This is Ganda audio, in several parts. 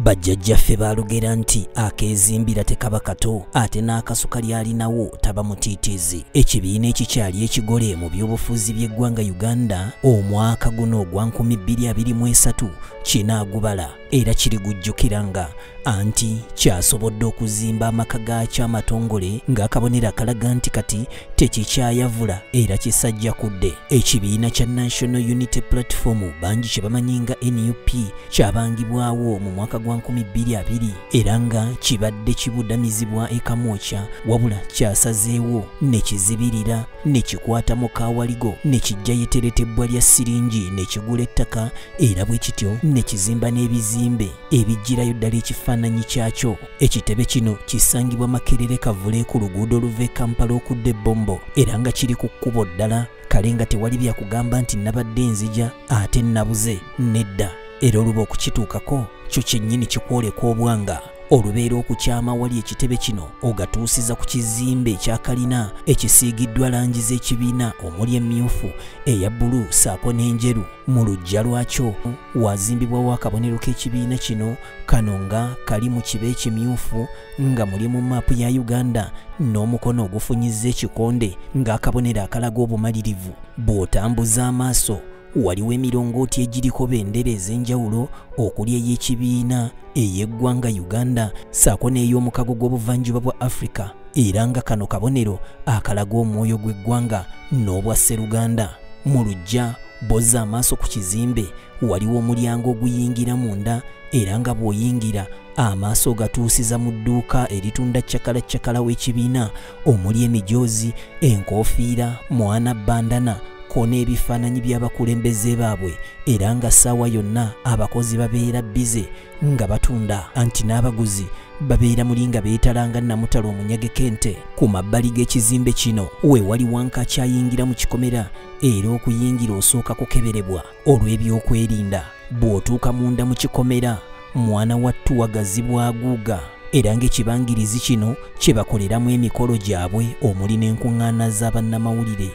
Bajjajjaffe baalugera nti akeezimbira tekaba kato, ate n'akasuka lyalinawo taba mutiitiizi. Ekibiina ekikyali ekigole mu byobufuzi by'eggwanga Uganda omwaka guno ogwa 2023 kinaagubala era kirigujjukiranga anti kyasobodde okuzimba amaka gaakyo amatongole ng'akabonero akalaga nti kati tekikyayavula era kisajja kudde. Ekibiina kya National Unity Platform bangi kye bamanyi nga NUP kyabangibwawo mu mwaka gwa 2020 era nga kibadde kibudamizibwa e Kamwokya, wabula kyasazeewo ne kizibirira ne kikwata mu kawaligo ne kijjayo etteretebbwa lya siringi ne kigula ettaka era bwe kityo ne kizimba n'ebizimbe ebijjirayo ddala ekifaananyi kyakyo. Ekitebe kino kisangibwa Makerere Kavule ku luguudo oluva e Kampala okudda e Bombo era nga kiri ku kkubo ddala, kale nga tewali byakugamba nti nabadde nzija ate nabuze nedda. Era oluba okukituukako kyo kyennyini kikwoleka obwanga. Olubeera okukyama wali ekitebe kino ogatuusiza ku kizimbe ekya kalina ekisiigiddwa langi z'ekibiina omuli emmyufu, eya bbulu ssaako n'enjeru. Mu luggya lwakyo wazimbibwawo akabonero k'ekibiina kino, kano nga kali mu kiba ekimyufu nga mulimu maapu ya Uganda n'omukono ogufunyizza ekikonde ng'akabonero akalaga obumalirivu. Bw'otambuza amaaso waliwo emirongooti egiriko bendera ez'enjawulo okuli ey'ekibiina, ey'eggwanga Uganda ssaako n'ey'omukago gw'obuvanjuba bwa Africa, era nga kano kabonero akalaga omwoyo gw'eggwanga n'obwa sseruganda. Mu luggya bw'ozza amaaso ku kizimbe waliwo omulyango oguyingira munda era nga bw'oyingira amaaso gatuusiza mu dduuka eritunda cakala w'ekibiina omuli emijoozi, enkoofiira, mwana bandana ko n'ebifaananyi by'abakulembeze baabwe, era nga ssaawa yonna abakozi babeera bize nga batunda anti n'abaguzi babeera muli nga beetalanga namutala omunyageko ente. Ku mabbali g'ekizimbe kino we wali wankaaki ayingira mu kikomera era okuyingira osooka kukeberebwa olw'ebyokwerinda. Bw'otuuka munda mu kikomera mwana wattu wagazibwa aguuga era ng'ekibangirizi kino kye bakoleramu emikolo gyabwe omuli n'enkuŋŋaana z'abannamawulire.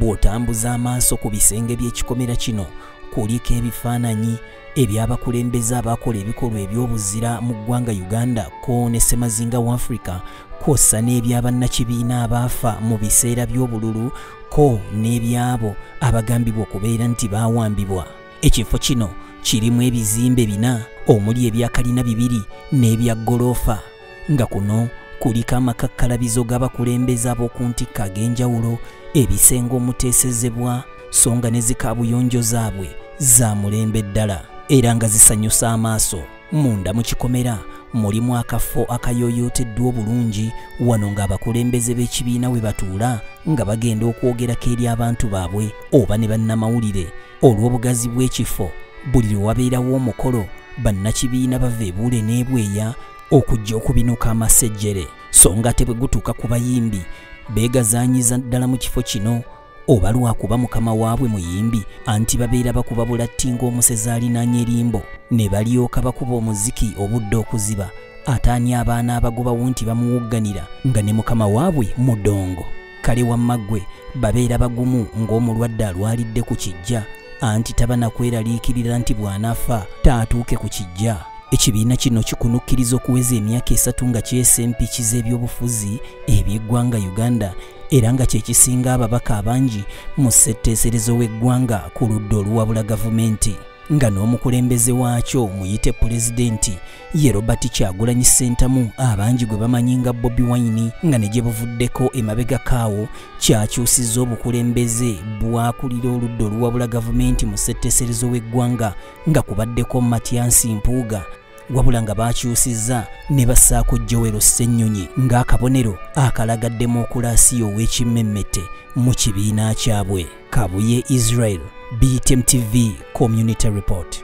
Bw'otambuza amaaso ku bisenge by'ekikomera kino kuliko ebifaananyi eby'abakulembeze abakola ebikolwa eby'obuzira mu ggwanga Uganda ko ne Ssemazinga wa Africa, kw'ossa n'ebyabannakibiina abaafa mu biseera by'obululu ko n'ebyabo abagambibwa okubeera nti baawambibwa. Ekifo kino kirimu ebizimbe 4 omuli ebya kalina 2 n'ebya ggoloofa, nga kuno kuliko amakakkalabizo g'abakulembeze ab'oku ntikko ag'enjawulo, ebisenge omuteesezebwa so nga ne zikaabuyonjo zaabwe za mulembe ddala era nga zisanyusa amaaso. Munda mu kikomera mulimu akafo akayooyooteddwa obulungi wano ng'abakulembeze b'ekibiina we batuula nga bagenda okwogerako eri abantu baabwe oba ne bannamawulire. Olw'obugazi bw'ekifo buli lwe wabeerawo omukolo bannakibiina bava ebuule n'ebweya okujja okubinuka amasejjere, so nga ate bwe gutuuka ku bayimbi beegazaanyiza ddala mu kifo kino oba lwakuba mukama waabwe muyimbi anti babeera bakuba bulatti ng'omusezi alinaanye erimbo ne balyoka bakuba omuziki obudde okuziba ate ani abaana abagobawo nti bamuwugganira nga ne mukama waabwe mudongo. Kale wamma ggwe babeera bagumu ng'omulwadde alwalidde ku kijja anti taba nakweraliikirira nti bw'anaafa taatuuke ku kijja. Ekibiina kino kikunukkiriza okuweza emyaka 3 nga kyesa empiki z'ebyobufuzi eby'eggwanga Uganda era nga kye kisinga ababaka abangi mu ssetteeserezo w'eggwanga ku ludda oluwabula gavumenti, nga n'omukulembeze waakyo muyite pulezidenti ye Robert Kyagulanyi Ssentamu abangi gwe bamanyi nga Bobi Wine, nga ne gye buvuddeko emabegako awo kyakyusizza obukulembeze bwakulira oludda oluwabula gavumenti mu ssetteeserezo w'eggwanga nga kubaddeko Mathias Mpuuga, wabula nga baakyusizza ne bassaako Joel Ssennyonyi ng'akabonero akalaga demokulasiya ow'ekimmemmette mu kibiina kyabwe. Kabuye Israel, BTM TV Community Report.